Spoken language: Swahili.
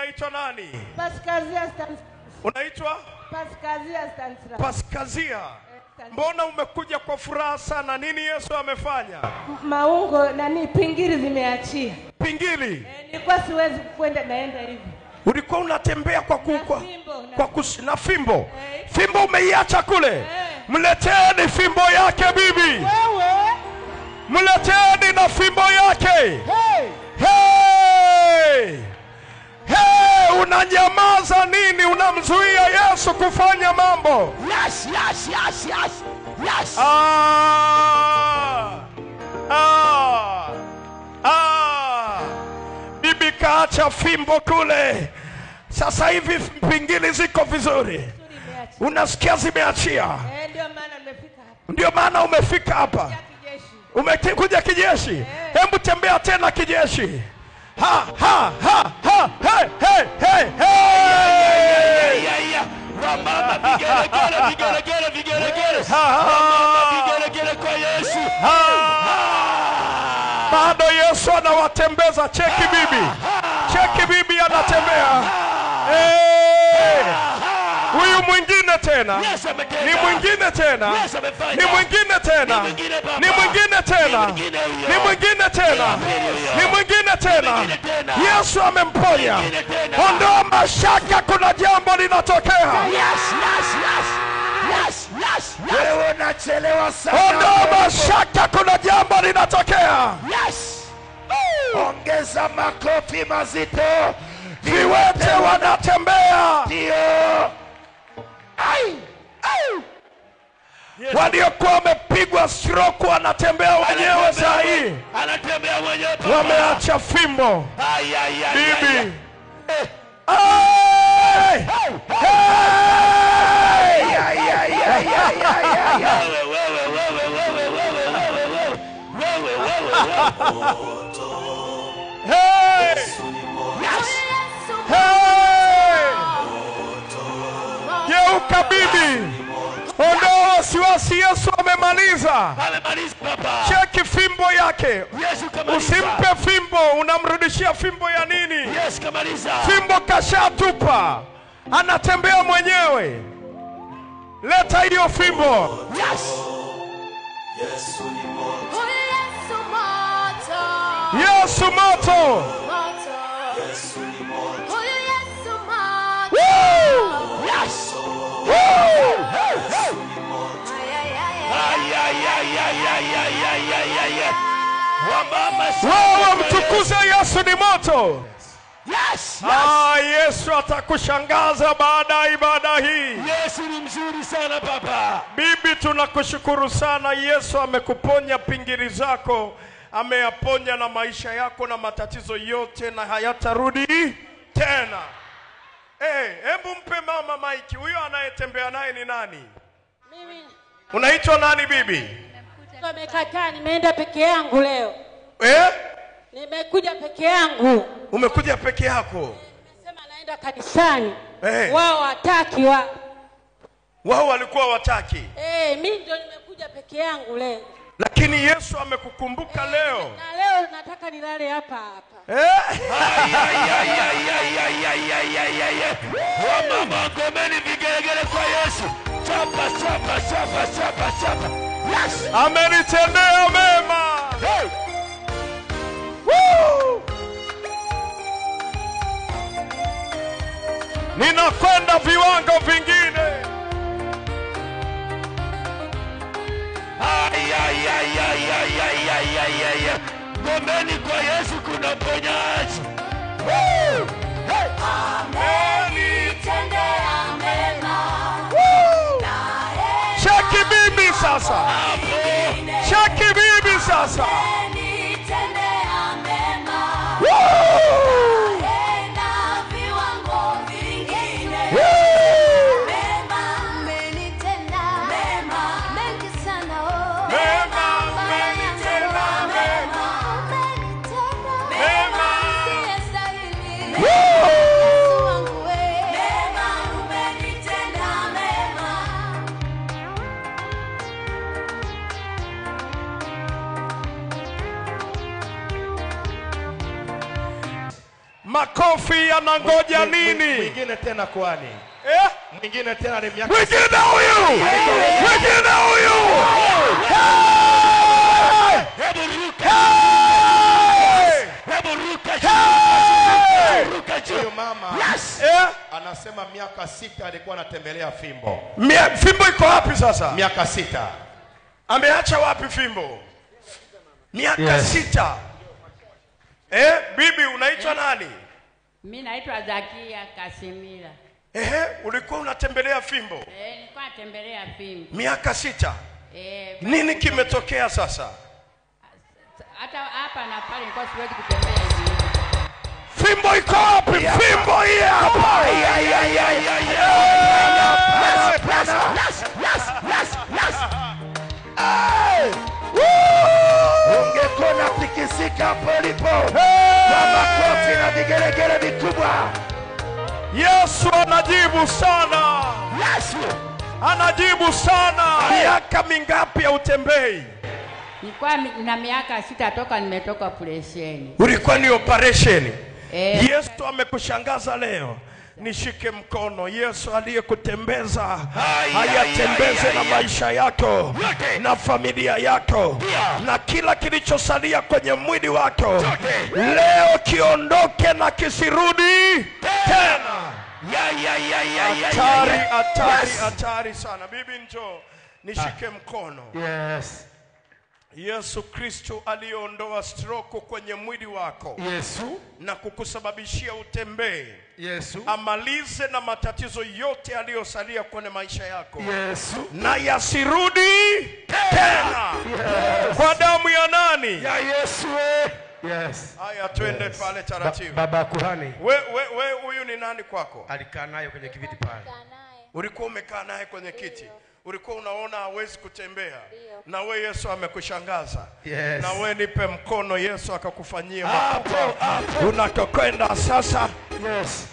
Unaitwa nani? Paskazia Stanislas. Unaitwa? Paskazia Stanislas. Paskazia. Mbona umekuja kwa furaha sana? Nini Yesu amefanya? Maungo nani pingili zimeachia. Pingili? Nilikuwa siwezi kwenda, naenda hivi. Ulikuwa unatembea kwa kukwa, na fimbo. Fimbo umeiacha kule. Mleteni fimbo yake bibi. Wewe. Mleteni na fimbo yake. Hey. Hey. Hey, unanyamaza nini? Unamzuia Yesu kufanya mambo. Yes, yes, yes, yes. Yes. Ah. Ah. Ah. Bibi kaacha fimbo kule. Sasa hivi pingili ziko vizuri. Unasikia zimeachia. Ndio maana nimefika hapa. Ndio maana umefika hapa. Umekuja kijeshi. Hebu tembea tena kijeshi. Ha ha ha ha hey hey hey hey. Mama vigelegele vigelegele vigelegele. Mama vigelegele kwa Yesu. Bado Yesu anawatembeza. Cheki bibi. Cheki bibi anatembea. Eh. Huyu mwingine tena. Ni mwingine tena. Ni mwingine tena. Ni mwingine tena. Ni mwingine tena. Ni mwingine tena. Yesu amemponya. Ondoa mashaka, kuna jambo linatokea. Yes, yes, yes. Yes, yes, yes. Wewe unachelewa sana. Ondoa mashaka, kuna jambo linatokea. Yes. Ongeza makofi mazito. Viwete wanatembea. Ndio. Ai. Ai. Waliokuwa wamepigwa stroke wanatembea wenyewe saa hii. Anatembea mwenyewe. Wameacha fimbo. Ai ai ai. Bibi. Ai. Hey. Ai ai ai ai ai ai. Wewe wewe wewe wewe wewe wewe wewe wewe. Hey. Yes. Hey. Geuka bibi. Ondoa wasiwasi, Yesu amemaliza. Amemaliza baba. Cheki fimbo yake. Yesu kamaliza. Usimpe fimbo, unamrudishia fimbo ya nini? Yesu kamaliza. Fimbo kashatupa. Anatembea mwenyewe. Leta hiyo fimbo. Yes. Yesu ni moto. Yesu moto. Yesu moto. Yesu ni moto. Yesu moto. Woo! Yes. Woo! Ay ay ay ay ay ay ay ay ay. Wewe mtukuze Yesu ni moto. Yes, yes. Ah, Yesu atakushangaza baada ya ibada hii. Yesu ni mzuri sana baba. Bibi, tunakushukuru sana. Yesu amekuponya pingili zako, ameyaponya na maisha yako na matatizo yote, na hayatarudi tena. Hebu mpe mama maiki. Huyo anayetembea naye ni nani? Mimi. Unaitwa nani bibi? Nimekataa, nimeenda peke yangu leo. Eh? Nimekuja peke yangu. Umekuja peke yako? Nimesema naenda kanisani. Wao wataki wao. Wao walikuwa wataki. Mimi ndio nimekuja peke yangu leo. Lakini Yesu amekukumbuka leo. Na leo nataka nilale hapa hapa. Ay ay ay ay ay ay ay ay ay ay. Wamama ngomeni vigelegele kwa Yesu. Chapa chapa chapa chapa chapa. Yes. Amenitendea mema. Hey. Woo! Ninakwenda viwango vingine. Ay ay ay ay ay ay ay ay ay. Ngomeni kwa Yesu kuna uponyaji. Woo! Hey! Amenitendea mema. Woo! Cheki bibi sasa. Cheki bibi sasa. Amenitendea mema. Woo! Naenda viwango vingine. Woo! Mema amenitenda mema. Mengi sana oh. Mema amenitenda mema. Amenitenda mema. Siyestahili. Woo! Yesu wangu we. Mema umenitenda mema. Makofi yanangoja nini? Mwingine tena kwani? Mwingine tena ni miaka. Mwingine huyu. Mwingine huyu. Hebu ruka. Hebu ruka. Ruka juu. Huyu mama. Yes. Anasema miaka 6 alikuwa anatembelea fimbo. Fimbo iko wapi sasa? Miaka 6. Ameacha wapi fimbo? Miaka 6. Bibi unaitwa nani? Mimi naitwa Zakia Kasimira. Ulikuwa unatembelea fimbo? Nilikuwa natembelea fimbo. Miaka 6. Nini kimetokea sasa? Hata hapa na pale nilikuwa siwezi kutembea hivi. Fimbo iko wapi? Fimbo hii hapa. Yes. Ungekuwa tikisika hapo ulipo. Kwa makofi na vigelegele vikubwa. Yesu anajibu sana. Yesu anajibu sana. Miaka mingapi ya utembei? Nilikuwa na miaka 6 toka nimetoka operation. Ulikuwa ni operation. Yesu amekushangaza leo. Nishike mkono. Yesu aliyekutembeza hayatembeze na maisha yako na familia yako na kila kilichosalia kwenye mwili wako leo kiondoke na kisirudi tena. Hatari, hatari, hatari sana. Bibi njoo nishike mkono. Yes. Yesu Kristo aliondoa stroke kwenye mwili wako. Yesu. Na kukusababishia utembee. Yesu. Amalize na matatizo yote aliyosalia kwenye maisha yako. Yesu. Na yasirudi tena. Yes. Kwa damu ya nani? Ya Yesu. Yes. Haya twende pale taratibu. Baba kuhani. We huyu ni nani kwako? Alikaa naye kwenye kiti pale. Ulikuwa umekaa naye kwenye kiti. Ulikuwa unaona hawezi kutembea. Na we Yesu amekushangaza. Yes. Na we nipe mkono, Yesu akakufanyia makubwa. Unakokwenda sasa. Yes.